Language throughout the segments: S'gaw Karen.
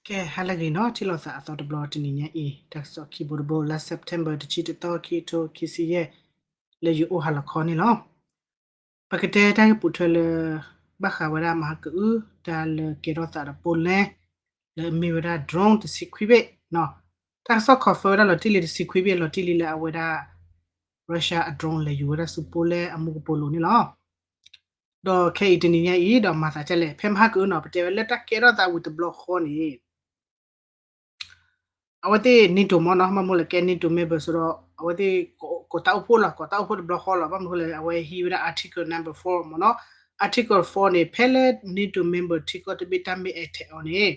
ကဲ ဟါလၢအဂ့ၤနီၤ, ထံၣ်လိာ်သးအသီတဘျီတနံၤညါအံၤ, တၢ်ကစီၣ်ခံဘိတဘိ လါ September တဆံတသီ ခံကထိခံဆံယဲၢ် လၢယအိၣ်ဟါလီၤခီန့ၣ်လီၤ. ပကတဲတၢ်ဂ့ၢ်ပိာ်ထွဲလၢ ဘၣ်ဃးဝဲဒၣ်မဟါကအု တၢ်လၢကဲထီၣ်သးဒီး Poland လၢအမ့ၢ်ဝဲဒၣ် drone တဆံခွံဘ့ၣ်နီၤ. တၢ်ကစီၣ် confirm ဝဲဒၣ်လီၤတံၢ်လံ တဆံခွံဘ့ၣ် လီၤတံၢ်လံလၢအဝဲဒၣ် Russia အ drone လဲၤယူၤဝဲဒၣ်ဆူ Poland အမူကပိာ်လိၤန့ၣ်လီၤ. ဒီးခဲအံၤတနံၤညါအံၤ ဒီးမၤသးဒ်လဲၣ်, ဖဲမဟါကအုနီၤ ပတဲဝဲလၢတၢ်ကဲထီၣ်သးဝံၤတဘျီဃီန့ၣ် အဝဲသ့ၣ် NATO မ့ၢ်နီၤ, မ့ၢ်မ့ၢ်လၢကဲ NATO member စ့ၢ်ဒီး အဝဲသ့ၣ် ကိးတၢ်အိၣ်ဖှိၣ်လီၤ, ကိးတၢ်အိၣ်ဖှိၣ်တဘျီဃီလီၤ. ဘၣ်မနုၤဃိလဲၣ် အဝဲဟံးဝဲဒၣ် Article number four မ့ၢ်နီၤ. Article four န့ၣ် ဖဲလၢ NATO member ထံကီၢ်တဘ့ၣ်တၢ်မ့ၢ် attack အီၤန့ၣ်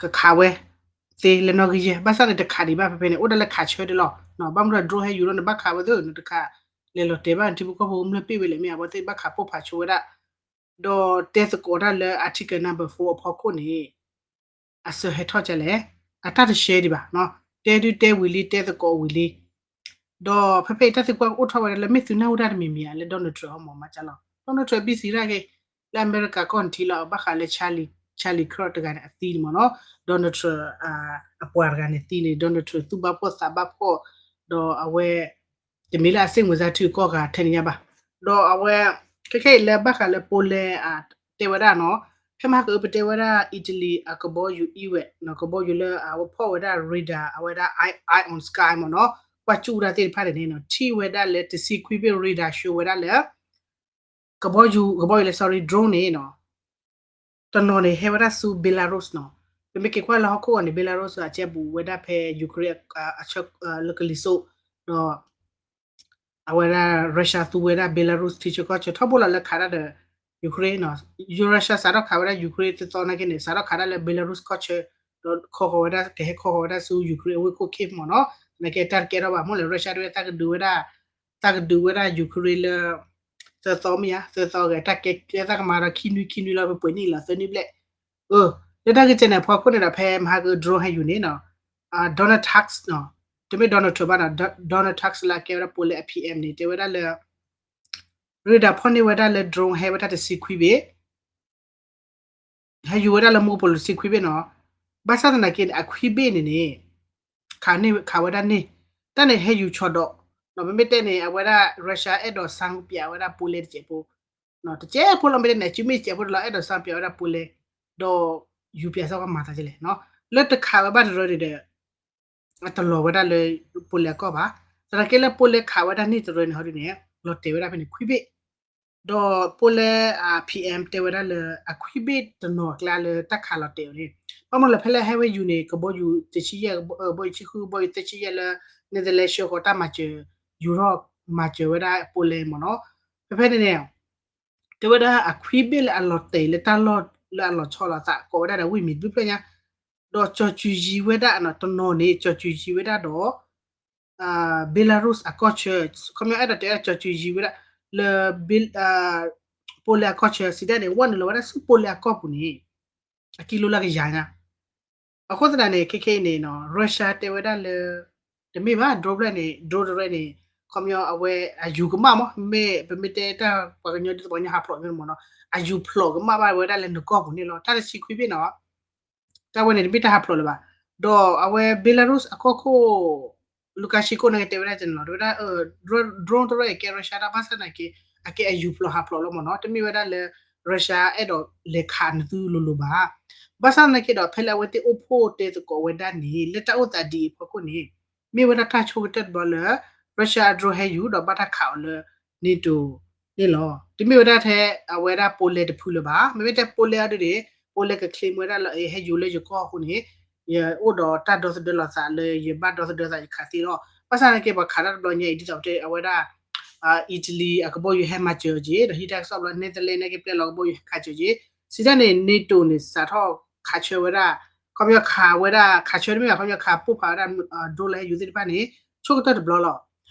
ကခးဝဲသ့လၢနီၣ်ဂံၢ်ယဲၢ်, ဘၣ်ဆၣ်န့ၣ် တခးဒံးဘၣ် ဖဲဖဲန့ၣ် အိၣ်ဒၣ်လၢခးဆၢဒၣ်လီၤ. ဘၣ်မနုၤဒီး drone ဟဲယူၤထီၣ်န့ၣ် ဘၣ်ခးဝဲသ့, နတခးလဲၤလီၤတဲာ်ဘၣ် နထံဖိကီၢ်ဖိကမျၢၢ်ပ့ၢ်ဝဲလဲၣ်မ့ၢ် အဝဲသ့ၣ်ဘၣ်ခးပိၢ်ဖးဆိဝဲဒၣ်, ဒီးတဲသကိးတၢ်လၢ Article number four အဖီခိၣ်န့ၣ် အစၢၤဟဲထီၣ်ဒ်လဲၣ်, အတၢ်တရှဲဒံးဘၣ်, တဲဒုတဲဝံၤလံ တဲသကိးဝံၤလံ. ဒီးဖဲဖဲအံၤ တၢ်သံကွၢ်ကအိၣ်ထီၣ်ဝဲဒၣ်လၢ မ့ၢ်သုနၢ်ဟူတၢ်တမံၤမံၤဧါ လၢ Donald Trump ဟီၣ်မၤကၢ်လီၤ. Donald Trump ဘံၣ်သံတၢ်ဂ့ၤ လၢအမဲရကၤကီၢ်နထံလီၤ, ဘၣ်ဃးလၢ Charlie Charlie Kirk တဂၤန့ၣ် အသံန့ၣ်မ့ၢ်နီၤ, Donald Trump အပှၤတဂၤန့ၣ်သံန့ၣ် Donald Trump သူၣ်ဘၣ်ဖှီၣ်သးဘၣ်ဖှီၣ်, ဒီးအဝဲ တမ့ၢ်လၢအစ့ၣ်မုာ်စါထုကီၢ်ဂၤထဲန့ၣ်ညါဘၣ်. ဒီးအဝဲ ခဲခဲအံၤလၢဘၣ်ဃးလၢ Poland တဲဝဲဒၣ်နီၤ, ဖဲမဟါကအုပတဲဝဲဒၣ် Italy အကဘီယူၤ အံၤဝဲ ကဘီယူၤလၢအဝဲဖီၣ်ဝဲဒၣ် radar အဝဲဒၣ် Eye on Sky မ့ၢ်နီၤ, ကွၢ်ကၠူၣ်ဝဲဒၣ်သ့ၣ်တဖၣ်န့ၣ်န့ၣ်နီၤ, ထံၣ်ဝဲဒၣ်လၢတဆံခွံဘ့ၣ် radar ရှုံးဝဲဒၣ်လၢ ကဘီယူၤ ကဘီယူၤလၢ sorry drone န့ၣ်နီၤ, တနီၤန့ၣ်ဟဲဝဲဒၣ်ဆူ Belarus နီၤ. ပမ့ၢ်က့ၤကွၢ်လၢဟီၣ်ခိၣ်အီၤန့ၣ် Belarus အကဲဘူးဝဲဒၣ်ဖဲ Ukraine လၢကလံၤစိး, ဒီး အဝဲဒၣ် Russia သူဝဲဒၣ် Belarus ထံဆၢကီၢ်ဆၢ ထီဘိလီၤလၢခးတၢ်ဒီး Ukraine နီၤ. Russia စးထီၣ်ခးဝဲဒၣ် Ukraine သၢသီနာ်က့န့ၣ် စးထီၣ်ခးဒၣ်လၢ Belarus ကီၢ်ဆၢ, ဒီးခီဃီၤဝဲဒၣ် ကဟဲခီဃီၤဝဲဒၣ်ဆူ Ukraine အဝ့ၢ်ခိၣ် Kyiv မ့ၢ်နီၤ. သနာ်က့တၢ်တကဲထီၣ်ဘၣ် မ့ၢ်လၢ Russia ဒၣ်ဝဲ တၢ်ကဒုးဝဲဒၣ် တၢ်ကဒုးဝဲဒၣ် Ukraine လၢ သၢသီမ့ၢ်ဧါ သၢသီဂဲၤ တၢ်ကဲတၢ်ကမၤဒီးခံနွံ ခံနွံလီၤ ပှဲၤနံၣ်လီၤ သၢနွံဘျဲၣ်. လၢတၢ်ဂ့ၢ်ကဲန့ၣ် အဖီခိၣ်န့ၣ်ဒီး ဖဲမဟါက drone ဟဲယူၤန့ၣ်နီၤ, Donald Tusk နီၤ, တမ့ၢ် Donald Trump ဘၣ်နီၤ, Donald Tusk လၢအကဲဝဲဒၣ် Poland အ PM န့ၣ် တဲဝဲဒၣ်လၢ radar ဖီၣ်န့ၢ်ဝဲဒၣ်လၢ drone ဟဲဝဲဒၣ်တဆံခွံဘ့ၣ် ဟဲယူၤဝဲဒၣ်လၢမူကပိာ်လိၤတဆံခွံဘ့ၣ်နီၤ. ဘၣ်ဆၣ်သနာ်က့န့ၣ် အခွံဘ့ၣ်န့ၣ်န့ၣ် ခးန့ၢ်ခးဝဲဒၣ်န့ၣ်, တၢ်န့ၣ်ဟဲယူၤဆီဒီး, ပမ့ၢ်တဲန့ၣ် အဝဲဒၣ် Russia အဲၣ်ဒိး စၣ်ပၠး ဝဲဒၣ် Poland တစဲးဖိ, တစဲးဖိလီၤ မ့ၢ်တဲန့ၣ် အစုမ့ၢ်စဲးဖိတလီၤ အဲၣ်ဒိး စၣ်ပၠး ဝဲဒၣ် Poland, ဒီးယူၤပၠးစ့ၢ်ကီးမၤသးဒ်လဲၣ်, လၢတခးဝဲဘၣ်တရၢန့ၣ်ဒီး အတလီၤဝဲဒၣ်လၢ Poland အကီၢ်ဘၣ်. သနာ်က့လၢ Poland ခးဝဲဒၣ်န့ၢ်တရၢန့ၣ် ဟီဒ်န့ၣ် လီၤတဲာ်ဝဲဒၣ်ဖဲန့ၣ် ခွံဘ့ၣ်, ဒီး Poland အ PM တဲဝဲဒၣ်လၢ အခွံဘ့ၣ်တနီၤကျါလၢတၢ်ခးလီၤတဲာ်အီၤန့ၣ်, ဘၣ်မနုၤလၢဖဲလၢဟဲဝဲယူၤန့ၣ် ကဘီယူၤတဆံယဲၢ်, ကဘီယူၤဆံဃု, ကဘီယူၤသၢဆံယဲၢ်လၢ Netherlands ဆှၢဃီၤတၢ်မၤစၢၤ ယူၤထီၣ်မၤစၢၤဝဲဒၣ် Poland မ့ၢ်နီၤ. ဖဲဖဲန့ၣ်န့ၣ် တဲဝဲဒၣ်အခွံဘ့ၣ်လၢအလီၤတဲာ်လၢတၢ်လီၢ်လၢအလီၤဆီလီၤသး ကိးဝဲဒၣ်ဒီး ဝံၣ်မံၤတဘျုးဖျၢၣ်ညါ, ဒီးကၠီၤစူၤယံၤဝဲဒၣ်နီၤ, တနီၤန့ၣ် ကၠီၤစူၤယံၤဝဲဒၣ်ဒီး Belarus အကီၢ်ဆၢ, ခီပညီအဲၣ်ဒိးတဲဝဲဒၣ်ကၠီၤစူၤယံၤဝဲဒၣ်လၢ Poland အကီၢ်ဆၢ စံးဒၣ်န့ၣ် ဝဲနုာ်လီၤဝဲဒၣ်ဆူ Poland အကီၢ်ပူၤန့ၣ် အကံလိလၢကယၤညါ. အဃိသတးန့ၣ် ခဲခဲအံၤန့ၣ်နီၤ Russia တဲဝဲဒၣ်လၢ တမ့ၢ်ဘၣ် drone ဖျၢၣ်န့ၣ် drone တရၢန့ၣ် ခီပညီအဝဲအယူၤကမၣ်မး, မ့ၢ်ပမ့ၢ်တဲတၢ်ပှၤကညီဒ်သိးပှၤကညီဟးဖျိးမ့ၢ်မ့ၢ်နီၤ, အယူၤဖျိးကမၣ်ဘၣ်ဝဲဒၣ်လၢနကီၢ်ပူၤန့ၣ်လီၤ. တၢ်တဆံခွံဘ့ၣ်နီၤ တၢ်ဝဲန့ၣ် တမ့ၢ်တၢ်ဟးဖျိးလၢၤဘၣ်. ဒီးအဝဲ Belarus အကီၢ်ခိၣ် Lukashenko န့ၣ်ကတဲဝဲဒၣ်န့ၣ်လီၤ, တဲဝဲဒၣ် drone တရၢအံၤကဲ Russia တၢ် ဘၣ်ဆၣ်သနာ်က့ အကဲအယူၤဖျိးဟးဖျိးလီၤမ့ၢ်နီၤ, တမ့ၢ်ဝဲဒၣ်လၢ Russia အဲၣ်ဒိးလဲၤခးနသုလိၤလိၤဘၣ်. ဘၣ်ဆၣ်သနာ်က့ဒီး ဖဲလၢအဝဲသ့ၣ်အိၣ်ဖှိၣ်တဲသကိးဝဲဒၣ်န့ၣ် လၢတၢ်အိၣ်သးဒ်အံၤအဖီခိၣ်န့ၣ် မ့ၢ်ဝဲဒၣ်တၢ်ဆိကတၢၢ်တဘျီလၢ Russia အ drone ဟဲယူၤဒီးဘၣ်တၢ်ခးအီၤလၢ NATO န့ၣ်လီၤ. တမ့ၢ်ဝဲဒၣ်ထဲအဝဲဒၣ် Poland တဖုလၢၤဘၣ်. မ့မ့ၢ်ထဲ Poland အီၤဒ်န့ၣ် Poland က claim ဝဲဒၣ်လၢ ဟဲယူၤလၢယကီၢ်အဃိန့ၣ် ယအိၣ်ဒီးတၢ်ဒီသဒၢလိာ်သးလၢယဘၣ်ဒီသဒၢသးယခးသ့လီၤ. ဘၣ်ဆၣ်သနာ်က့ ပှၤခးတၢ်တဘျီညါအံၤ ဒ်သိးပတဲအဝဲဒၣ် Italy အကဘီယူၤဟဲမၤစၢၤအီၤက့ၤ ဒီးဟံးတၢ်ကစီၣ်ဘျီ Netherlands နာ်က့ပျဲလီၤကဘီယူၤဟဲခးစၢၤက့ၤ စံးဒၣ်န့ၣ် NATO န့ၣ် စးထီၣ်ခးဆၢဝဲဒၣ် ခီပညီခးဝဲဒၣ် ခးဆၢတမ့ၢ်ဘၣ် ခီပညီခးပိၢ်ဖးဝဲဒၣ် drone လၢဟဲယူၤသ့ၣ်တဖၣ်န့ၣ် ဆိကတၢၢ်တဘျီလီၤ.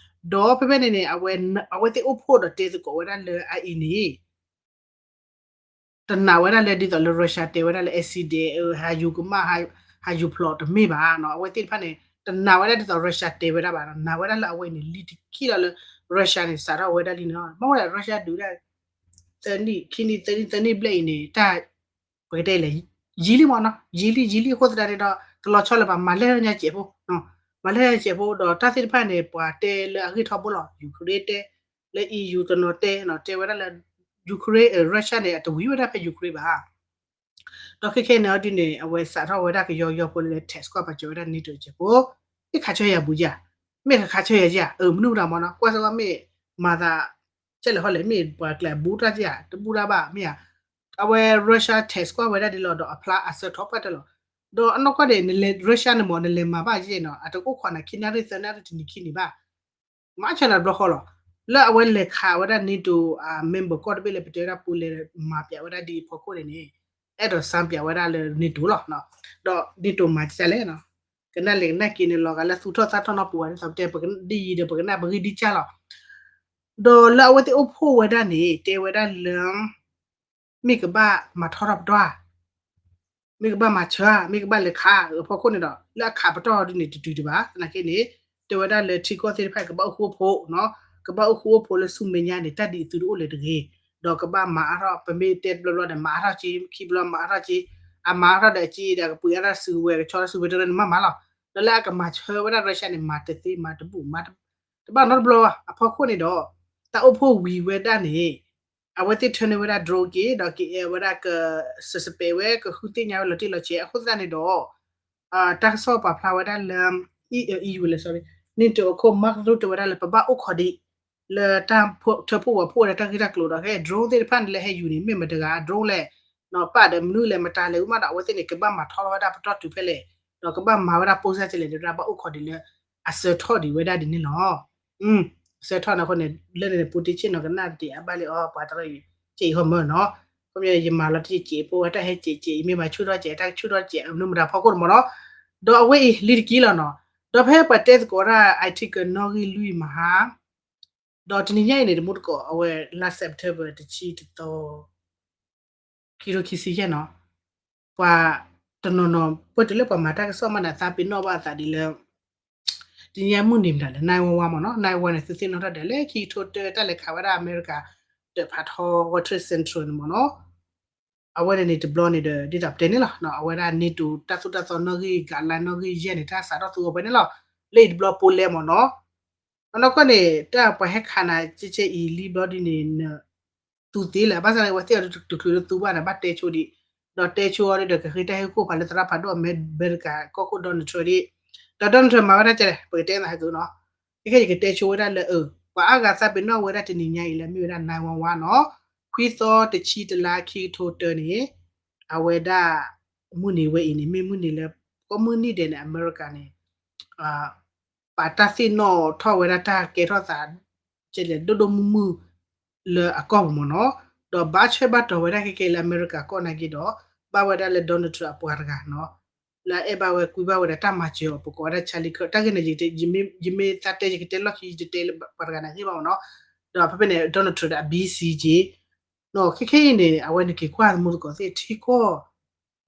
ဒီးဖဲဖဲန့ၣ်န့ၣ် အဝဲသ့ၣ်အိၣ်ဖှိၣ်ဒီးတဲသကိးဝဲဒၣ်လၢအအံၤန့ၣ် တနာ်ဝဲဒၣ်လၢဒ်သိးလၢ Russia တဲဝဲဒၣ်လၢ accident ဟးယူၤကမၣ် ဟးယူၤဖျိးတမ့ၢ်ဘၣ်နီၤ. အဝဲသ့ၣ်တဖၣ်န့ၣ် တနာ်ဝဲဒၣ်ဒ်သိး Russia တဲဝဲဒၣ်ဘၣ်နီၤ. နာ်ဝဲဒၣ်လၢအဝဲအံၤန့ၣ် လံတကံၢ်လီၤလၢ Russia န့ၣ် စးထီၣ်ဝဲဒၣ်လံန့ၣ်လီၤ. မ့ၢ်ဝဲဒၣ် Russia ဒုးဒၣ် သၢနံၣ် ခံနံၣ် သၢနံၣ် သၢနံၣ်ဘျဲၣ်အံၤန့ၣ် တၢ် ပကတဲလဲၣ် ယံာ်လံမ့ၢ်နီၤ, ယံာ်လံ ယံာ်လံအဃိသတးန့ၣ်ဒီး တလီၤဆီလၢၤဘၣ် မၤလဲၢ်ညါစဲးဖိ, မၤလဲၢ်ညါစဲးဖိ ဒီးတၢ်သ့ၣ်တဖၣ်န့ၣ် ပှၤတဲလၢအဂ့ၢ်ထီဘိလီၤ. Ukraine တဲ, လၢ E U တနီၤတဲနီၤ တဲဝဲဒၣ်လၢ Ukraine, Russia န့ၣ် အတဝံၤဝဲဒၣ်ဖဲ Ukraine ဘၣ် ဒီးခဲခဲန့ၣ်အီၤဒ်န့ၣ် အဝဲစးထီၣ်ဝဲဒၣ်ကယီကယီဖိလၢ tax ကီၢ်ပာ်စၢၤဝဲဒၣ် NATO စဲးဖိ, မ့ၢ်ခးဆၢယၤဘူးယၤ, မ့ၢ်ခးဆၢယၤယၤ, မနုၤမတၤမ့ၢ်နီၤ, ကွၢ်စ့ၢ်ကီးမ့ၢ်မၤသး ကဲလဲၣ်ဟီလဲၣ် မ့ၢ်ပှၤကျဲအဘူးတၢ်ယၤ တဘူးတၢ်ဘၣ် မ့ၢ်ဧါ. အဝဲ Russia tax ကွၢ်ဝဲဒၣ်ဒ်လီၤ ဒီးအဖျါအဆၢထီၣ်ပှၢ်တၢၢ်လီၤ. ဒီးအနီၢ်ကီၢ်န့ၣ် နလဲၤ Russia န့ၣ်မ့ၢ် နလဲၤမၤဘၣ်ယဲနီၤ အတအိၣ်ခိးနၤခံနၣ်ရံၣ်သၢနၣ်ရံၣ်တနံၤခံနံၤဘၣ် မၤဆၢနၤတဘျီဃီလီၤ. လၢအဝဲလဲၤခးဝဲဒၣ် NATO အ member ကီၢ်တဘ့ၣ်လၢပတဲဝဲဒၣ် Poland မၤပၠးဝဲဒၣ်ဒ်အံၤအဖီခိၣ်န့ၣ်န့ၣ် အဲၣ်ဒိး sign ပၠးဝဲဒၣ်လၢ NATO လီၤ. ဒီး NATO မၤဒ်လဲၣ်နီၤ, ကနၣ်လဲၤကနၣ်က့ၤန့ၣ် လီၤဂာ်လၢသူၣ်ထီၣ်သၣ်ထီၣ်နီတပူၤဘၣ် ဒ်သိးပတဲ ပကဒ်အံၤဒီး ပကနၣ်ပဂံၢ်ဒ်ကၢ်လီၤ. ဒီးလၢအဝဲသ့ၣ်အိၣ်ဖှိၣ်ဝဲဒၣ်န့ၣ် တဲဝဲဒၣ်လၢ မ့ၢ်ကဘၣ်မၤထီထီၣ်ပတီၢ်ဧါ, မ့ၢ်ကဘၣ်မၤဆၢဧါ, မ့ၢ်ကဘၣ်လဲၤခးဧါ, အဖီခိၣ်န့ၣ်ဒီး လၢအခးပတီၢ်ဒ်န့ၣ် တတုၤဒံးဘၣ်. သနာ်က့န့ၣ် တဲဝဲဒၣ်လၢထံကီၢ်သ့ၣ်တဖၣ်ကဘၣ်အိၣ်ဃူအိၣ်ဖိးနီၤ, ကဘၣ်အိၣ်ဃူအိၣ်ဖိးလၢဆူမဲာ်ညါန့ၣ် တၢ်ဒ်အံၤသုတအိၣ်လၢၤတဂ့ၤ, ဒီးကဘၣ်မၤအါထီၣ် ပမ့ၢ်တဲတဘျီဘျီဒီး မၤအါထီၣ်က့, ခံဘျီမၤအါထီၣ်က့, အမၤအါထီၣ်ဒီးအက့ဒီး ကပှ့ၤအါထီၣ်စုကဝဲၤ ကဆီထီၣ်စုကဝဲၤတရၢန့ၣ် မ့ၢ်မၤလီၤ. ဒီးလၢအကမၤဆၢဝဲဒၣ် Russia န့ၣ် မၤတသ့မၤတဘူၣ် မၤတဘၣ်နီတဘျီဘၣ်. အဖီခိၣ်န့ၣ်ဒီး တၢ်အိၣ်ဖှိၣ်ဝံၤဝဲဒၣ်န့ၣ် အဝဲသ့ၣ်ထၢန့ၢ်ဝဲဒၣ် drone က့ၤ ဒီးကအဲၣ်ဝဲဒၣ်က suspect ဝဲ ကဃုသ့ၣ်ညါဝဲလီၤတံၢ်လီၤဆဲး အဃိသတးန့ၣ်ဒီး တၢ်ကစီၣ်ပာ်ဖျါဝဲဒၣ်လၢ EU လၢ sorry NATO အခိၣ် Mark Rutte တဲဝဲဒၣ်လၢ ပဘၣ်အိၣ်ခိးဒံး လၢတၢ်ထၢဖှိၣ်ဝဲဖှိၣ်ဝဲဒၣ်တၢ်ဂ့ၢ်တၢ်ကျိၤဒီး ဟဲ drone သ့ၣ်တဖၣ်န့ၣ်လၢဟဲယူၤန့ၣ် မ့ၢ်မတၤတဂၤအ drone လဲၣ်, ပာ်ဒီးမနုၤလဲၣ် မတၤလဲၣ် ဝံၤမးဒီး အဝဲသ့ၣ်န့ၣ် ကဘၣ်မၤထီထီၣ်ဝဲဒၣ်ပတီၢ်တုၤဖဲလဲၣ်, ဒီးကဘၣ်မၤဝဲဒၣ်ပိၢ်စၢ်ကလဲၣ် တဲဝဲဒၣ် ဘၣ်အိၣ်ခိးဒံးလၢ အဆၢထီၣ်ဒံးဝဲဒၣ်ဒ်န့ၣ်လီၤ. အဆၢထီၣ်န့ၣ်အဃိန့ၣ် လၢန့ၣ်န့ၣ် ပူတ့ၣ်ဆ့ၣ်နီၤ ကနၣ်တ့ၢ်အဘၣ်လံအီၤ ပှၤတရၢအံၤ က့ၤအံၤဟီမၢနီၤ, ခီပညီယမၤလီၤတံၢ်က့ၤဖိဝဲတၢ်ဟဲက့ၤက့ၤ ယမ့ၢ်မၤဆူၣ်ထီၣ်ကဲး တၢ်ကဆူၣ်ထီၣ်ကဲး မနုၤမတၤဖီခိၣ်တမီၤနီၤ, ဒီးအဝဲအံၤလံတက့ၢ်လီၤနီၤ, ဒီးဖဲပှၤတဲသကိးတၢ် article နီၣ်ဂံၢ်လွံၢ်မဟါ ဒီးတနံၤညါအံၤန့ၣ် တမူတကိး အဝဲလါ September တဆံတသီ ခံထိခံဆံယဲၢ်နီၤ, ပှၤတနီၤနီၤ ပှၤတုၤလၢပှၤမၤတၢ်ကစီၣ်မးန့ၣ် သးပ့ၤနီၣ်ဘၣ်အသးဒ်လၢ တနံၤညါမုၢ်နံၤမတၤလဲၣ် nine one one မ့ၢ်နီၤ, nine one one န့ၣ် သုသ့ၣ်နီၣ်ထီၣ်ဒၣ်လၢခံကထိတၢ တၢ်လဲၤခးဝဲဒၣ်အမဲရကၤ တဖးထီ World Trade Center န့ၣ်မ့ၢ်နီၤ, အဝဲန့ၣ်န့ၣ်တဘျီန့ၣ်ဒီး ဒ်သိးပတဲန့ၣ်လီၤ, အဝဲဒၣ် NATO တၢ်သိၣ်တၢ်သီနီၣ်ဂံၢ် guideline နီၣ်ဂံၢ်ယဲၢ်န့ၣ် တၢ်စးထီၣ်သူအီၤဖဲန့ၣ်လီၤ, လၢအံၤတဘျီ Poland မ့ၢ်နီၤ, အနီၢ်ကီၢ်န့ၣ် တၢ်ပှၤဟဲခးနၤ ကဲကဲအံၤလံဘျီဒ်န့ၣ် နသူသ့လဲၣ်, ဘၣ်ဆၣ်န့ၣ် အဝဲသ့ၣ်အီၤတချုးလၢသူဘၣ်န့ၣ် ဘၣ်တဲဆိဒံး, ဒီးတဲဆိအီၤဒီး ကဃ့တၢ်ဟ့ၣ်ကူၣ်ဖးလၢသရၣ်ဖးဒိၣ်အမဲရကၤကီၢ်ခိၣ် Donald Trump ဒ်, ဒီး Donald Trump မၤဝဲဒၣ်ကဲလဲၣ် ပကတဲသးဟဲက့ၤနီၤ, ခဲခဲယကတဲဆိဝဲဒၣ်လၢ ပှၤအါဂၤသးပ့ၤနီၣ်ဝဲဒၣ်တနံၤညါအံၤလၢမ့ၢ်ဝဲဒၣ် nine one one နီၤ, ခွံသီတဆံတလါခံကထိတၢန့ၣ် အဝဲဒၣ် မုၢ်နံၤဝဲအံၤန့ၣ် မ့ၢ်မုၢ်နံၤလၢ ကိးမုၢ်နံၤဒဲးန့ၣ် အမဲရကၤန့ၣ် ပာ်တၢ်သ့ၣ်နီၣ်ထီၣ်ဝဲဒၣ်တၢ်ကဲထီၣ်သး ကဲလဲၣ် ဒိၣ်ဒိၣ်မုၢ်မုၢ် လၢအကီၢ်ပူၤမ့ၢ်နီၤ, ဒီးဘၣ်ဆၢဘၣ်တီၤဝဲဒၣ်ခဲကဲလၢအမဲရကၤကီၢ်နာ်က့ဒီး ဘၣ်ဝဲဒၣ်လၢ Donald Trump အပှၤတဂၤနီၤ, လၢအအဲၣ်ဘၣ်ဝဲကွံဘၣ်ဝဲဒၣ်တၢ်မၤစၢၤအီၤ ပကိးဝဲဒၣ် Charlie Kirk တၢ်ဂ့ၢ်န့ၣ် ယမ့ၢ်သးတဲယကတဲလီၢ်ခံ ယတတဲလၢပှၤတဂၤန့ၣ်အဂ့ၢ်ဘၣ်မ့ၢ်နီၤ, ဒီးဖဲဖဲန့ၣ် Donald Trump ဒီးအ B C J ခဲခဲအံၤန့ၣ် အဝဲန့ၣ်က့ၤကွၢ်သမူသကိးသ့ၣ်ထံကီၢ်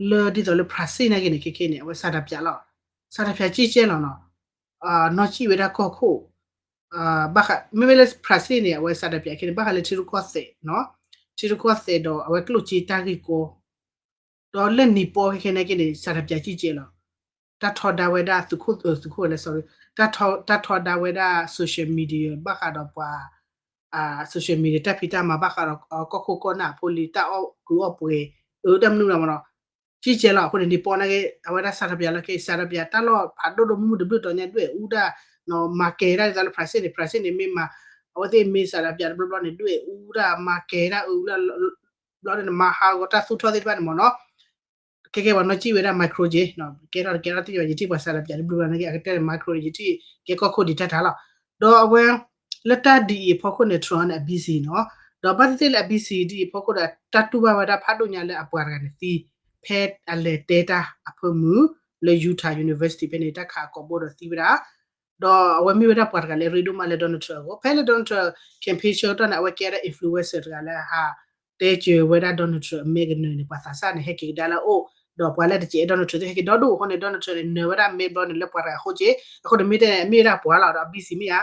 လၢဒ်သိးလၢ Brazil နာ်က့န့ၣ် ခဲခဲန့ၣ် အဝဲစးတပျးလီၤ, စးတပျးကံၢ်ကဲလီၤနီၤ, နီၢ်ကံၢ်ဝဲဒၣ်ကီၢ်ခိၣ် ဘၣ်ဃး မ့မ့ၢ်လၢ Brazil န့ၣ် အဝဲစးတပျးခဲန့ၣ် ဘၣ်ဃးလၢထံရူၢ်ကီၢ်သဲးနီၤ, ထံရူၢ်ကီၢ်သဲးဒီးအဝဲကျိၣ်စ့တၢ်ဂ့ၢ်ကီ ဒီးလၢနံၤပီခဲခဲနာ်က့န့ၣ် စးတပျးကံၢ်ကဲလီၤ, တၢ်ထီဒါဝဲဒၣ်သုးခိၣ် သုးခိၣ်လဲၣ် sorry, တၢ်ထီဒါဝဲဒၣ် social media ဘၣ်ဃးဒီးပှၤ social media တၢ်ဖံးတၢ်မၤဘၣ်ဃးဒီး ကီၢ်ခိၣ်ကီၢ်နၢ်အဖိလံၤ တၢ်အီၣ်ကုးအီၣ်ပှဲၤ အၢ တၢ်မနုၤမတၤမ့ၢ်နီၤ, ကံၢ်ကဲလီၤ. အဃိန့ၣ် နံၤပီနာ်က့ အဝဲဒၣ်စးတပျးလီၤက့ စးတပျးတၢ်လီၢ်ဖးဒိၣ်ဒိၣ်မုၢ်မုၢ်တဘျုးတီၤညါဒွဲၣ်အူဒၣ် မၤကဲၤဒၣ်ဒ်သိးလၢ Brazil န့ၣ် Brazil န့ၣ် မ့ၢ်မၤ အဝဲသ့ၣ်မ့ၢ်စးတပျးတဘျီဘျီန့ၣ် ဒွဲၣ်အူဒၣ် မၤကဲၤဒၣ်အၢ ဘျီန့ၣ် မၤဟးဂီၤတၢ်သူၣ်ထီၣ်သ့ၣ်တဖၣ်န့ၣ်မ့ၢ်နီၤ, ခဲကဲပှၤနီၢ်ကံၢ်ဝဲဒၣ် micro က့ ကဲထီၣ်တကဲထီၣ်သ့ၣ်တဖၣ် ယထံၣ်ပှၤစးတပျးတဘျုးဘျီနာ်က့ အကတၢၢ်န့ၣ် micro န့ၣ် ယထံၣ်ကဲကီၢ်ခိၣ်ဒံးတၢ်တၢ်လီၤ. ဒီးအဝဲ လၢတၢ်ဒ်အံၤအဖီခိၣ်န့ၣ် Trump န့ၣ် အ busy နီၤ, ဒီးဘၣ်သ့ၣ်သ့ၣ်လၢအ busy ဒ်အံၤအဖီခိၣ်ဒီး တၢ်တူၢ်ဘၣ်ဝဲဒၣ်ဖးဒိၣ်ညါလၢအပှၤတဂၤန့ၣ်သံ ဖဲအလဲၤတဲတၢ်အဖၢမုၢ် လၢ Utah University ဖဲန့ၣ် တၢ်ခးအကိာ်ဘိဒီးသံဝဲဒၣ် ဒီးအဝဲမ့ၢ်ဝဲဒၣ်ပှၤတဂၤလၢအရ့ဒိၣ်မးလၢ Donald Trump အဂီၢ် ဖဲလၢ Donald Trump campaign ဆၢကတီၢ်န့ၣ် အဝဲကဲဒၣ် influencer တဂၤလၢဟးတဲစၢၤဝဲဒၣ် Donald Trump အမဲာ်ကနၢၤန့ၣ် ပှၤသးစၢ်န့ၣ် ဟဲက့ၤကဒါလၢအအိၣ် ဒီးပှၤလၢတစဲး Donald Trump သ့ၣ်ဟဲက့ၤဒီဒူၣ်အဃိန့ၣ် Donald Trump န့ၣ် နၢၤဝဲဒၣ်မဲာ်ဘျီန့ၣ်လၢပှၤတဂၤအဃိက့ အဃိန့ၣ်မ့ၢ်တဲန့ၣ် မ့ၢ်ဝဲဒၣ်ပှၤလီၤဒီး busy မ့ၢ်ဧါ.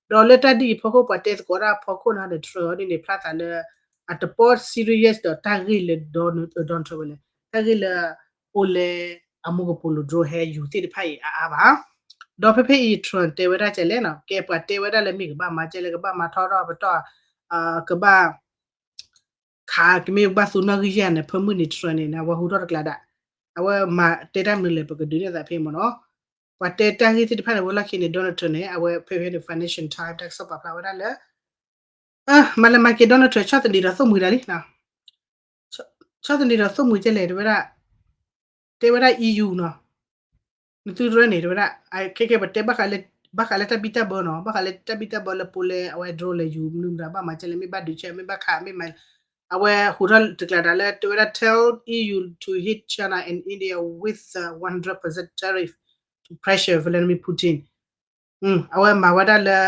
ဒီးလၢတၢ်ဒ်အံၤအဖီခိၣ် ပှၤတဲသကိးဒၣ်အဖီခိၣ်န့ၣ် Trump ဒ်န့ၣ် ဖျါသးလၢ အတပီ serious ဒီးတၢ်ဂ့ၢ်လၢ Donald Trump ဝဲလဲၣ် တၢ်ဂ့ၢ်လၢ အိၣ်လၢအမူကပိာ်လိၤ drone ဟဲယူၤသ့ၣ်တဖၣ်အံၤအါအါဘၣ်. ဒီးဖဲဖဲအံၤ Trump တဲဝဲဒၣ်ကဲလဲၣ်နီၤ, ကဲပှၤတဲဝဲဒၣ်လၢမ့ၢ်ကဘၣ်မၤကဲလဲၣ် ကဘၣ်မၤထီၣ်ထီၣ်ပတီၢ်, ကဘၣ် ခးကမ့ၢ်ဘၣ်သူနီၣ်ဂံၢ်ယဲၢ်န့ၣ် ဖဲမုၢ်နံၤ Trump န့ၣ် အဝဲဟူထီၣ်တကျါဒၣ်, အဝဲမၤတဲတၢ်မနုၤလဲၣ် ပကဒုးနဲၣ်သးဖဲမ့ၢ်နီၤ. ပှၤတဲတၢ်ဂ့ၢ်သ့ၣ်တဖၣ်န့ၣ် ဝဲလီၢ်ခံန့ၣ် Donald Trump န့ၣ် အဝဲဖဲဖဲန့ၣ် Financial Times တၢ်ကစီၣ်ပာ်ဖျါဝဲဒၣ်လၢ မၤလဲၤမၤက့ၤ Donald Trump ဆီၣ်သနံးဒီးသိၣ်မှံၤတၢ်လံ, ဆီၣ်သနံးဒီးသိၣ်မှံၤကဲလဲၣ် တဲဝဲဒၣ်, တဲဝဲဒၣ် EU နီၤ, နသုတရၢန့ၣ် တဲဝဲဒၣ်, ခဲကဲပတဲ ဘၣ်ဃးလၢတၢ်ဘံၣ်တၢ်ဘၢနီၤ, ဘၣ်ဃးလၢတၢ်ဘံၣ်တၢ်ဘၢလၢ Poland အဝဲ drone လဲၤယူၤမနုၤမတၤ ဘၣ်မၤကဲလဲၣ် မ့ၢ်ဘၣ်ဒုးဆဲး မ့ၢ်ဘၣ်ခး မ့ၢ်မၤ, အဝဲဟူးထီၣ်တကျါဒၣ်လၢ တဲဝဲဒၣ် tell EU to hit China and India with one hundred percent tariff to pressure Vladimir Putin. အဝဲမၤဝဲဒၣ်လၢ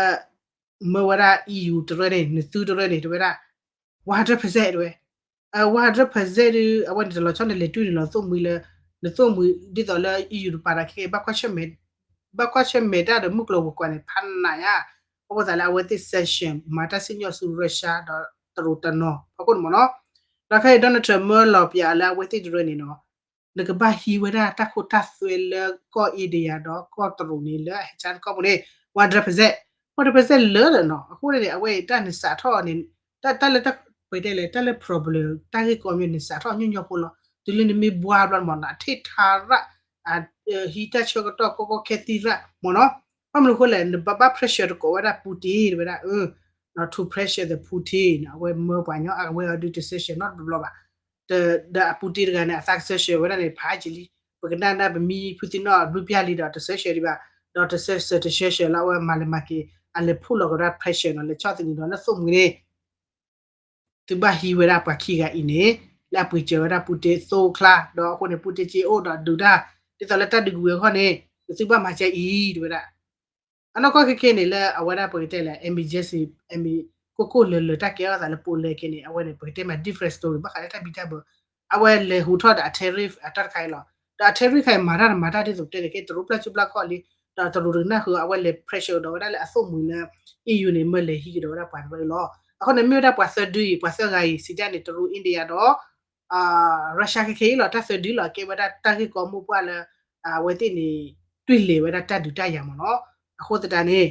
မၢဝဲဒၣ် EU တရၢန့ၣ် နသုတရၢန့ၣ် တဲဝဲဒၣ် one hundred percent တဲဝဲ, one hundred percent ဒုး အဝဲန့ၣ်တလီၤဆီန့ၣ် လဲၤတွံၢ်န့ၣ်လီၤသိၣ်မှံၤလၢ နသိၣ်မှံၤဒ်သိးလၢ EU တပၤဒီး ခဲကဲ ဘၣ်ကွၢ်ဆၢၣ်မဲာ်တၢ်ဒီးမုၢ်ကျိၤဝဲၤကွာ်န့ၣ် ဖးနးယါ, အဃိသတးလၢအဝဲသ့ၣ် sanction မၤတၢ်စံၣ်ညီၣ်ဆူ Russia ဒီးတရူးတနီၤဖီခိၣ်န့ၣ်မ့ၢ်နီၤ. ဒီးခဲအံၤ Donald Trump မၢလီၤပၠးလၢအဝဲသ့ၣ်တရၢန့ၣ်နီၤ နကဘၣ်ဟံးဝဲဒၣ်တၢ်ခိတၢ်သွဲလၢကီၢ် India ဒီးကီၢ်တရူးန့ၣ် လၢအဟဲဆါ ကီၢ်ပူၤန့ၣ် one hundred percent, one hundred percent လၢာ်လၢာ်နီၤ. အဃိန့ၣ် အဝဲအံၤတၢ်နစးထီၣ်န့ၣ် တၢ်လၢတၢ်ပတဲလဲၣ် တၢ်လၢ problem တၢ်ဂ့ၢ်ကီမ့ၢ် နစးထီၣ်ညီညီဖိလီၤ. တုၤလၢနမ့ၢ်ဘှါဘျီန့ၣ်မ့ၢ်နီၤ ထံၣ်ထါရၣ် ဟံးတၢ်ဆၢကတီၢ်ကီကီခဲသံရၣ်မ့ၢ်နီၤ. ဘၣ်မနုၤအဃိလဲၣ် နဘၣ်ဘၣ် pressure တကိးဝဲဒၣ် Putin တဲဝဲဒၣ် to pressure the Putin အဝဲမၢပှၤညီ အဝဲအီၤဒုးတ sanction နီတဘျီဘၣ်. ဒီးအ Putin တဂၤန့ၣ် အသးက sanction ဝဲဒၣ်န့ၣ် ဖးယံာ်လံ. ပကနၣ်ဒၣ်ပမံဖုသံနီၣ်ဘျုးပျၢ်လံဒီးတ sanction ဒံးဘၣ်, ဒီးတ sanction တ sanction လၢအဝဲမၤလဲၤမၤက့ၤ အလဲၤဖုၣ်လီၤကဒီး pressure နီၤ လဲၤဆီၣ်သနံးဒီးလၢသိၣ်မှံၤန့ၣ် သုဘၣ်ဟံးဝဲဒၣ်ပှၤခံဂၤအံၤန့ၣ် လၢအပှ့ၤစၢၤဝဲဒၣ် Putin သိချါ ဒီးအဃိန့ၣ် Putin က့အိၣ်ဒီးဒုးတၢ် ဒ်သိးလၢတၢ်ဒုးကဝံၤအဂီၢ်န့ၣ် သုဘၣ်မၤစၢၤအံၤ တဲဝဲဒၣ်. အနီၢ်ကီၢ်ခဲခဲန့ၣ် လၢအဝဲဒၣ်ပကတဲလဲၣ် emergency အမံၤ ကိၢ်ကိၢ်လၢာ်လၢာ်တၢ်ကဲထီၣ်သးလၢ Poland ခဲန့ၣ် အဝဲန့ၣ် ပကတဲမး different story ဘၣ်ဃးလၢတၢ်ဘံၣ်တၢ်ဘၢ အဝဲလဲၤဟူးထီၣ်ဒီးအ tariff အတၢ်တခါအံၤလီၤ. ဒီးအ tariff ခါအံၤမၤတၢ်တမၤတၢ်ဒ်သိးပတဲန့ၣ် ကဲတရူးပျၢ်စုပျၢ်ခီၣ်လံ, ဒီးတရူးတကနၣ်ဃုာ် အဝဲလဲၤ pressure ဒီးဝဲဒၣ်လၢအသိၣ်မှံၤလၢ EU န့ၣ် မၢလဲၤဟံးကဒီးဝဲဒၣ်ပှၤတဖၣ်အံၤလီၤ. အဃိန့ၣ် မ့ၢ်ဝဲဒၣ်ပှၤသၢဒုအံၤ ပှၤသၢဂၤအံၤ စံးတၢ်န့ၣ် တရူး India ဒီး Russia ခဲခဲအံၤလီၤ. တၢ်သၢဒုလီၤ ကဲဝဲဒၣ်တၢ်ဂ့ၢ်ကီမိၢ်ပှၢ်လၢ အဝဲသ့ၣ်န့ၣ် တွံၢ်လဲၤဝဲဒၣ်တၢ်ဒုးတၢ်ယၤမ့ၢ်နီၤ. အဃိသတးန့ၣ်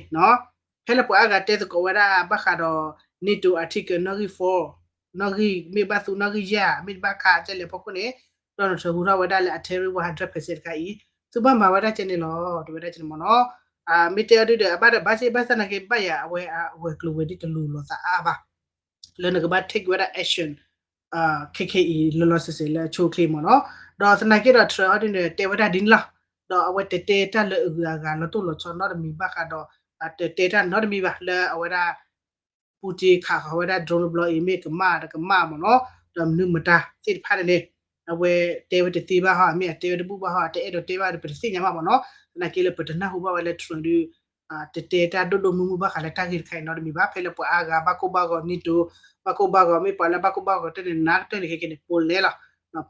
ဖဲလၢပှၤအါဂၤတဲသကိးဝဲဒၣ်ဘၣ်ဃးဒီး NATO article နီၣ်ဂံၢ် four နီၣ်ဂံၢ် မ့ၢ်ဘၣ်သူနီၣ်ဂံၢ်ယဲၢ် မ့ၢ်တဘၣ်ခးကဲလဲၣ်ဖီခိၣ်န့ၣ် Donald Trump ဟူးထီၣ်ဝဲဒၣ်လၢအ tariff one hundred percent တခါအံၤ သုဘၣ်မၤဝဲဒၣ်ကဲန့ၣ်လီၤ တဲဝဲဒၣ်ကဲန့ၣ်မ့ၢ်နီၤ. မ့ၢ်တဲအီၤဒုဒီး အဘၣ်ဒီးဘၣ်စ့ၢ်ဘၣ်ဆၣ်သနာ်က့ ဘၣ်ယၤအဝဲအဝဲၤကျိၤဝဲၤဒ်တလိၤလိာ်သးအါဘၣ် လၢနကဘၣ် take ဝဲဒၣ် action ခဲခဲအံၤ လီၤလီၤဆဲးဆဲးလၢအဆိအချ့မ့ၢ်နီၤ. ဒီးသနာ်က့ဒီး Trump အီၤဒုန့ၣ် တဲဝဲဒၣ်ဒ်န့ၣ်လီၤ. ဒီးအဝဲတတဲတၢ်လၢအဂုၤအဂၤလီၤတိၢ်လီၤဆီနီတမံၤဘၣ်ဃးဒီး တတဲတၢ်နီတမံၤဘၣ်လၢအဝဲဒၣ် Putin ခးဃီၤဝဲဒၣ် drone တဘျီအံၤ မ့ၢ်ကမၣ်တကမၣ်မ့ၢ်နီၤ ဒီးမနုၤမတၤသ့ၣ်တဖၣ်န့ၣ် အဝဲတဲဝဲတသ့ဘၣ်ဟီ မ့ၢ်အတဲဝဲတဘူၣ်ဘၣ်ဟီ အတအဲၣ်ဒိးတဲဘၣ်ဒီး ပတသ့ၣ်ညါဘၣ်မ့ၢ်နီၤ. သနာ်က့လၢပတနၢ်ဟူဘၣ်ဝဲလၢ Trump ဒု တတဲတၢ်ဒိၣ်ဒိၣ်မုၢ်မုၢ်ဘၣ်ဃးလၢတၢ်ဂ့ၢ်တခါအံၤနီတမံၤဘၣ်. ဖဲလၢပှၤအါဂၤဘၣ်ကိၢ်ဘၣ်ဂီၤ NATO ဘၣ်ကိၢ်ဘၣ်ဂီၤ မ့ၢ်ပှၤလၢဘၣ်ကိၢ်ဘၣ်ဂီၤတၢ်န့ၣ် နးကတၢၢ်န့ၣ်ခဲကဲန့ၣ် Poland လီၤ.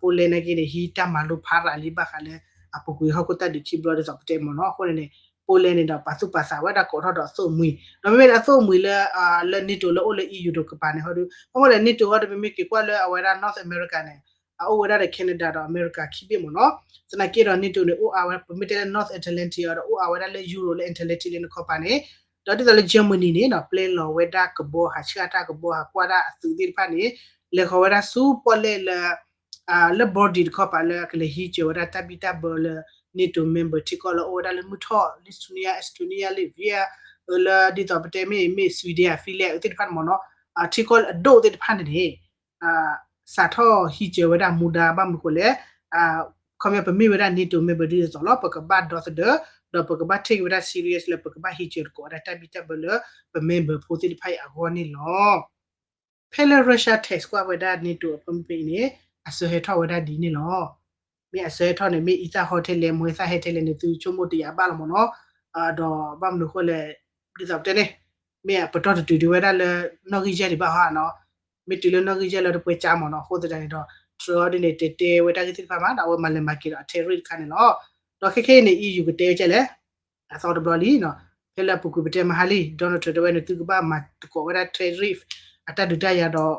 Poland နာ်က့န့ၣ် ဟံးတၢ်မၤလိဖးရၤလံဘၣ်ဃးလၢ အပူၤကွံာ်ဟီၣ်ခိၣ်တၢ်ဒုးခံဘျီဒ်သိးပတဲမ့ၢ်နီၤ. အဃိန့ၣ်န့ၣ် Poland န့ၣ်ဒီးပာ်သူၣ်ပာ်သးဝဲဒၣ်ကိးထီၣ်ဒီးအသိၣ်မှံၤ ဒီးမ့မ့ၢ်လၢအသိၣ်မှံၤလၢ လၢ NATO လၢအိၣ်လၢ EU တကပၤန့ၣ် ဟီဒု အဃိန့ၣ် NATO ဟီဒု ပမ့ၢ်က့ၤကွၢ်လၢအဝဲဒၣ် North America န့ၣ် အအိၣ်ဝဲဒၣ်ဒီး Canada ဒီး America ခံဘ့ၣ်မ့ၢ်နီၤ. သနာ်က့ဒီး NATO န့ၣ် အိၣ်အါဝဲ ပမ့ၢ်တဲလၢ North Atlantic အီၤဒီး အိၣ်အါဝဲဒၣ်လၢ Europe လၢ Atlantic လၢနခီပၤန့ၣ် ဒီးဒ်သိးလၢ Germany န့ၣ်နီၤ ပျဲလီၤဝဲဒၣ်ကဘီ ဟးဆှၣ်တၢ်ကဘီ ဟးကွၢ်ဒၣ်အသုးသ့ၣ်တဖၣ်န့ၣ် လဲၤဃီၤဝဲဒၣ်ဆူပီၣ်လဲၣ်လၢ လၢ Baltic တခီပၤလၢကလဲၤဟံးစၢၤဝဲဒၣ်တၢ်ဘံၣ်တၢ်ဘၢလၢ NATO member ထံကီၢ်လၢအိၣ်ဝဲဒၣ်လၢမုၢ်ထီၣ် Lithuania Estonia Latvia လၢဒ်သိးပတဲမ့ၢ် မ့ၢ် Sweden Finland အသ့ၣ်တဖၣ်န့ၣ်မ့ၢ်နီၤ ထံကီၢ်အဒိၣ်သ့ၣ်တဖၣ်န့ၣ်န့ၣ် စးထီၣ်ဟံးစၢၤဝဲဒၣ်မူဒါဘၣ်မနုၤဃိလဲၣ် ခီပညီပမ့ၢ်ဝဲဒၣ် NATO member ဒ်သိးလီၤ ပကဘၣ်ဒီသဒၢ ဒီးပကဘၣ် take ဝဲဒၣ် serious လၢပကဘၣ်ဟံးစၢၤတကိးဝဲဒၣ်တၢ်ဘံၣ်တၢ်ဘၢလၢပ member ဖိသ့ၣ်တဖၣ်အံၤအဂီၢ်န့ၣ်လီၤ. ဖဲလၢ Russia test ကွၢ်ဝဲဒၣ် NATO အဖၢမုၢ်ဖဲအံၤန့ၣ် အစၢဟဲထီၣ်ဝဲဒၣ်ဒ်န့ၣ်လီၤ. မ့ၢ်အစၢဟဲထီၣ်န့ၣ် မ့ၢ်အံသၣ်ဟီထဲလဲၣ် မ့ၢ်သၣ်ဟဲထဲလဲၣ်န့ၣ် သုဆိကမိၣ်တယာ်ဘၣ်လီၤမ့ၢ်နီၤ. ဒီးဘၣ်မနုၤဃိလဲၣ် ဒ်သိးပတဲန့ၣ် မ့ၢ်အပတီၢ်တတုၤဒံးဝဲဒၣ်လၢ နီၣ်ဂံၢ်ယဲၢ်ဒံးဘၣ်ဟီနီၤ. မ့ၢ်တုၤလၢနီၣ်ဂံၢ်ယဲၢ်လၢတပှဲၤကၠါမ့ၢ်နီၤ. အဃိသတးန့ၣ်ဒီး Trump ဒ်န့ၣ် တဲတဲဝဲတၢ်ဂ့ၢ်သ့ၣ်တဖၣ်မး ဒီးအဝဲမၤလဲၤမၤက့ၤဒီးအ tariff တခါန့ၣ်လီၤ. ဒီးခဲခဲအံၤန့ၣ် EU ကတဲဝဲကဲလဲၣ် အသီတဘျီလံနီၤ. ဖဲလၢအပူၤကွံာ်ပတဲမဟါလံ Donald Trump တဲဝဲန့ၣ် သုကဘၣ်မၤသကိးဝဲဒၣ် tariff အတၢ်ဒုးတၢ်ယၤဒီး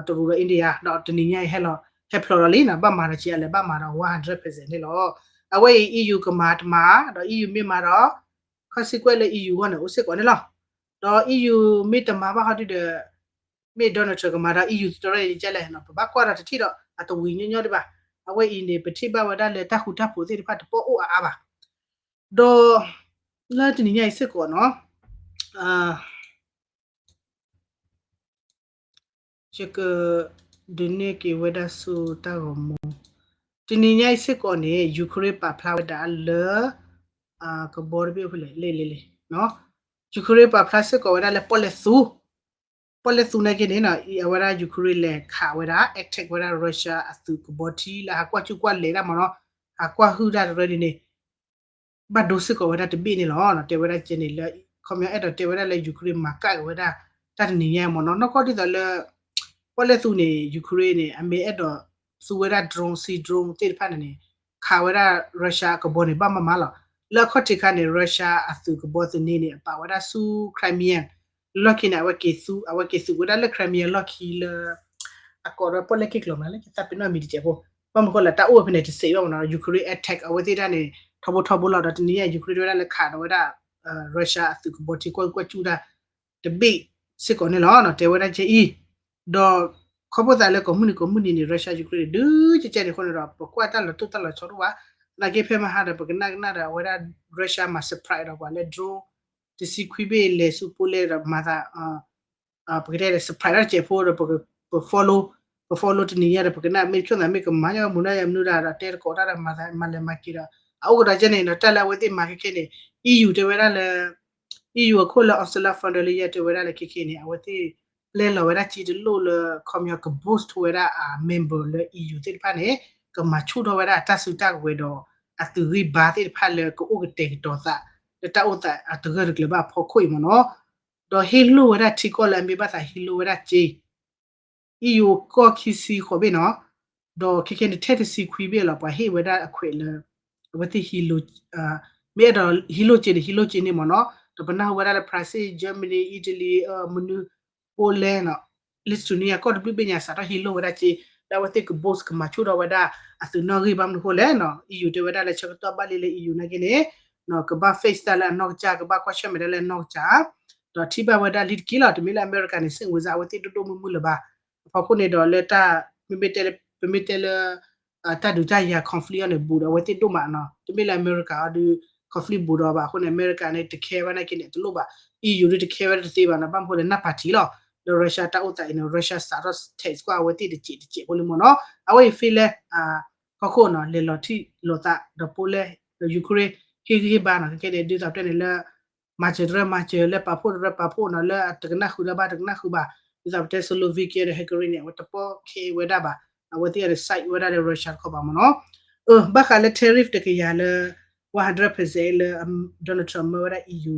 တရူးဒီး India ဒီးတနံၤညါအံၤဟဲလီၤ ဟဲဖျိးဒီးလံနီၤ, ဘၣ်မၤဒီးက့အလဲၤဘၣ်မၤဒီး one hundred percent န့ၣ်လီၤ. အဝဲအံၤ EU ကမၤတမၤ ဒီး EU မ့ၢ်မၤဒီး ခီဆံကွဲလၢ EU ဂီၢ်န့ၣ် အိၣ်စ့ၢ်ကီးန့ၣ်လီၤ. ဒီး EU မ့ၢ်တမၤဘၣ်ဟီဒုဒီး မ့ၢ် Donald Trump ကမၤဒီး EU တရဲၣ်ကဲလဲၣ်နီၤ, ပဘၣ်ကွၢ်ဒီးတထံၣ်ဒီး အတဝံၤညီညီဒံးဘၣ်. အဝဲအံၤန့ၣ် ပထံၣ်ဘၣ်ဝဲဒၣ်လၢတၢ်ဃူတၢ်ဖိးသ့ၣ်တဖၣ်တပိာ်အိၣ်အါအါဘၣ်. ဒီး လၢတနံၤညါအံၤစ့ၢ်ကီးနီၤ ယက ဒုးနဲၣ်က့ၤဝဲဒၣ်ဆူတၢ်ဂီၤမူ, တနံၤညါအံၤစ့ၢ်ကီးန့ၣ် Ukraine ပာ်ဖျါဝဲဒၣ်လၢ ကဘီတဘ့ၣ်အိၣ်ဖဲလဲၣ် လ့လ့လ့ Ukraine ပာ်ဖျါစ့ၢ်ကီးဝဲဒၣ်လၢပီၣ်လဲၣ်သူ, ပီၣ်လဲၣ်သူနာ်က့န့ၣ်နီၤ အဝဲဒၣ် Ukraine လဲၤခးဝဲဒၣ် attack ဝဲဒၣ် Russia အသုးကဘီထံလၢဟးကွၢ်ကူၣ်ကွၢ်လဲၤတၢ်မ့ၢ်နီၤ, ဟးကွၢ်ဟုၣ်တၢ်တရၢဒ်န့ၣ် ဘၣ်ဒိစ့ၢ်ကီးဝဲဒၣ်တဘ့ၣ်န့ၣ်လီၤ. တဲဝဲဒၣ်ကဲန့ၣ်လၢ ခီပညီအဲၣ်ဒိးတဲဝဲဒၣ်လၢ Ukraine မၤကၣ်က့ၤဝဲဒၣ် တၢ်တနံၤညါမ့ၢ်နီၤ, နီၢ်ကီၢ်ဒ်သိးလၢ ပီၣ်လဲၣ်သူန့ၣ် Ukraine န့ၣ် အမ့ၢ်အဲၣ်ဒိးသူဝဲဒၣ် drone, sea drone သ့ၣ်တဖၣ်န့ၣ်န့ၣ် ခးဝဲဒၣ် Russia အကဘီန့ၣ် ဘၣ်မၤမၤလီၤ. လၢအခီၣ်ထံးခါန့ၣ် Russia အသုးကဘီသန့န့ၣ် အပာ်ဝဲဒၣ်ဆူ Crimea လီၢ်ခံန့ၣ် အဝဲက့ၤသူ အဝဲက့ၤသုးဝဲဒၣ်လၢ Crimea လီၢ်ခံလၢ အကိးဒီးပီၣ်လဲၣ်က့ၣ်ကျိၤမးလၢ ယသးပ့ၤနီၣ်မံၤတစဲးဖိ, ဘၣ်မနုၤဃိလဲၣ် တၢ်အိၣ်ဝဲဖဲန့ၣ်တစဲးဘၣ်မ့ၢ်နီၤ, Ukraine attack အဝဲသ့ၣ်တၢ်န့ၣ် ထီဘိထီဘိလီၤ. ဒီးတနံၤညါ Ukraine တဲဝဲဒၣ်လၢခးဒီးဝဲဒၣ် Russia အသုးကဘီထံကွၢ်ကွၢ်ကူၣ်တၢ် တဘ့ၣ်စ့ၢ်ကီးန့ၣ်လီၤ. တဲဝဲဒၣ်ကဲအံၤ, ဒီးခီဖျိသးလၢကိးမုၢ်နံၤကိးမုၢ်နံၤန့ၣ် Russia Ukraine န့ၣ် ဒုးကဲကဲန့ၣ်အဃိန့ၣ်ဒီး ပကွၢ်တၢ်လီၤတိၢ်တၢ်လီၤဆီဒိၣ်ဘၣ်, သနာ်က့ဖဲမဟါဒီး ပကနၣ်ကနၣ်ဒီး အဝဲဒၣ် Russia မၤ surprise ဒီးပှၤလၢ drone တဆံခွံဘ့ၣ်လဲၤဆူ Poland ဒီးမၤသး ပကတဲဒီး surprise တၢ်တစဲးဖိဒီး ပ follow, ပ follow တနံၤညါဒီး ပကနၣ်မ့ၢ်ဆိၣ်သးမ့ၢ်ကမၤညီမူၤနၢ်ယမနုၤဒၣ်ဒီး တဲတကိးတၢ်ဒီး မၤသးမၤလဲၤမၤက့ၤဒီး အအိၣ်ကဒီးကဲန့ၣ်ဒီး တၢ်လၢအဝဲသ့ၣ်မၤခဲခဲန့ၣ် EU တဲဝဲဒၣ်လၢ EU အခိၣ်လၢ Ursula von der Leyen တဲဝဲဒၣ်လၢခဲခဲန့ၣ် အဝဲသ့ၣ်ပျဲလီၤဝဲဒၣ်က့တလိၣ်လၢ ခီပညီက boost ဝဲဒၣ်အ member လၢ EU သ့ၣ်တဖၣ်န့ၣ် ကမၤဆူၣ်ထီၣ်ဝဲဒၣ်အတၢ်စုတၢ်ကဝဲၤဒီး အသုးဂံၢ်ဘါသ့ၣ်တဖၣ်လၢကအိၣ်ကတဲာ်ကတီၤသး လၢတၢ်အိၣ်သးအတဂၢၢ်တကျၢၤဘၣ်အဖီခိၣ်အံၤမ့ၢ်နီၤ, ဒီးဟ့ၣ်လိၣ်ဝဲဒၣ်ထံကီၢ်လၢအမ့ၢ်ဘၣ်သးဟ့ၣ်လိၣ်ဝဲဒၣ်က့ EU ကီၢ်ခံဆံဃိးဘ့ၣ်နီၤ, ဒီးခဲခဲန့ၣ်ထဲတဆံခွံဘ့ၣ်လီၤ ပှၤဟ့ၣ်ဝဲဒၣ်အခွဲးလၢ အဝဲသ့ၣ်ဟ့ၣ်လိၣ် မ့ၢ်အဲၣ်ဒိးဟ့ၣ်လိၣ်က့န့ၣ် ဟ့ၣ်လိၣ်က့န့ၣ်မ့ၢ်နီၤ, ဒီးပနၢ်ဟူဝဲဒၣ်လၢ France, Germany, Italy, မနုၤ Poland နီၤ, Lithuania ကီၢ်တဘျုးဘ့ၣ်ညါစးထီၣ်ဟ့ၣ်လိၣ်ဝဲဒၣ်က့, လၢအဝဲသ့ၣ်က boost ကမၤဆူၣ်ထီၣ်ဝဲဒၣ်အသုးနီၣ်ဂံၢ်ဘၣ်မနုၤဃိလဲၣ်နီၤ, EU တဲဝဲဒၣ်လၢဆၢကတီၢ်ဘၣ်လံလၢ EU နာ်က့န့ၣ် ကဘၣ် face တၢ်လၢအနီၢ်ကစၢ် ကဘၣ်ကွၢ်ဆၢၣ်မဲာ်တၢ်လၢအနီၢ်ကစၢ် ဒီးထံၣ်ဘၣ်ဝဲဒၣ်လံတက့ၢ်လီၤ, တမ့ၢ်လၢအမဲရကၤန့ၣ် စ့ၣ်ဝဲစၢ်အဝဲသ့ၣ်ဒိၣ်ဒိၣ်မုၢ်မုၢ်လၢၤဘၣ်, အဖီခိၣ်န့ၣ်ဒီးလၢတၢ် မ့မ့ၢ်တဲလၢ ပမ့ၢ်တဲလၢ တၢ်ဒုးတၢ်ယၤ conflict အီၤန့ၣ် ဘူးဒီးအဝဲသ့ၣ်ဒိၣ်မးနီၤ, တမ့ၢ်လၢအမဲရကၤအီၤဒုး conflict ဘူးဒီးဘၣ်အဃိန့ၣ် အမဲရကၤန့ၣ် တခဲဝဲနာ်က့န့ၣ် တလိၣ်ဘၣ်, EU ဒုးတခဲဝဲတသ့ဘၣ်နီၤ, ဘၣ်မနုၤဃိလဲၣ် နၢ်ပၢၢ်ထံလီၤ, လၢ Russia တၢ်အိၣ်သးအံၤန့ၣ် Russia စးထီၣ် tax ကွၢ်အဝဲသ့ၣ်တစဲးတစဲးဖိလံမ့ၢ်နီၤ, အဝဲအံၤ feel လဲၣ် ဟီၣ်ခိၣ်နီၤ လဲၤလီၤထံၣ်လိာ်သးဒီး Poland ဒီး Ukraine ဟ့ၣ်ဂံၢ်ဟ့ၣ်ဘါနီၤ, ခဲခဲန့ၣ် ဒ်သိးပတဲန့ၣ်လၢ မၤစၢၤတရၢမၤစၢၤ လၢပာ်ဖှိၣ်တရၢပာ်ဖှိၣ်နီၤ, လၢအတကနၣ်ဃုာ်လၢဘၣ်တကနၣ်ဃုာ်ဘၣ်, ဒ်သိးပတဲ Slovakia ဒီး Hungary န့ၣ် အဝဲတပိာ်ခဲဝဲဒၣ်ဘၣ်, အဝဲသ့ၣ်အီၤဒီး side ဝဲဒၣ်လၢ Russia တခီဘၣ်မ့ၢ်နီၤ, ဘၣ်ဃးလၢ tariff တကယၤလၢ one hundred percent လၢ Donald Trump မၢဝဲဒၣ် EU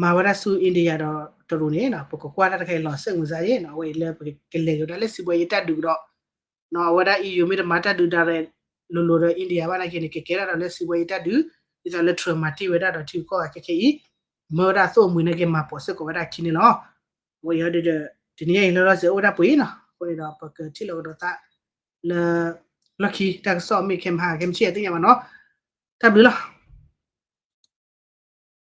မၤဝဲဒၣ်ဆူ India ဒီးတရူးန့ၣ် ပကကွၢ်တၢ်တခါအံၤလီၤ စ့ၣ်ဝဲစၢ်ယဲနီၤ, အဝဲအံၤလၢပကလဲၤက့ၤဝဲဒၣ်လၢစံးဘှဲယတၢ်ဒုးကဒီး အဝဲဒၣ် EU မ့ၢ်တမၤတၢ်ဒုး direct လိၤလိၤဒီး India ဘၣ်နာ်က့န့ၣ် ကကဲထီၣ်ဒီးလၢစံးဘှဲယတၢ်ဒုး, ဒ်သိးလၢ Trump မၤတ့ၢ်ဝဲဒၣ်ဒီးထံကီၢ်ဂၤခဲခဲအံၤ, မၢဝဲဒၣ်သိၣ်မှံၤနာ်က့ မၤပိာ်စ့ၢ်ကီးဝဲဒၣ်အခံန့ၣ်လီၤ. အဝဲအံၤဒီး တနံၤညါအံၤလၢလီၤစဲးအိၣ်ဝဲဒၣ်ပှဲၤအံၤနီၤ, အဃိန့ၣ်ဒီး ပကထံၣ်လိာ်ကဒီးသးလၢ လီၢ်ခံတၢ်ကစီၣ်မ့ၢ်ခဲမဟါ ကဲမုၢ်ဆ့ၣ်ယသ့ၣ်ညါဘၣ်နီၤ, တၢ်ဘျုးလီၤ.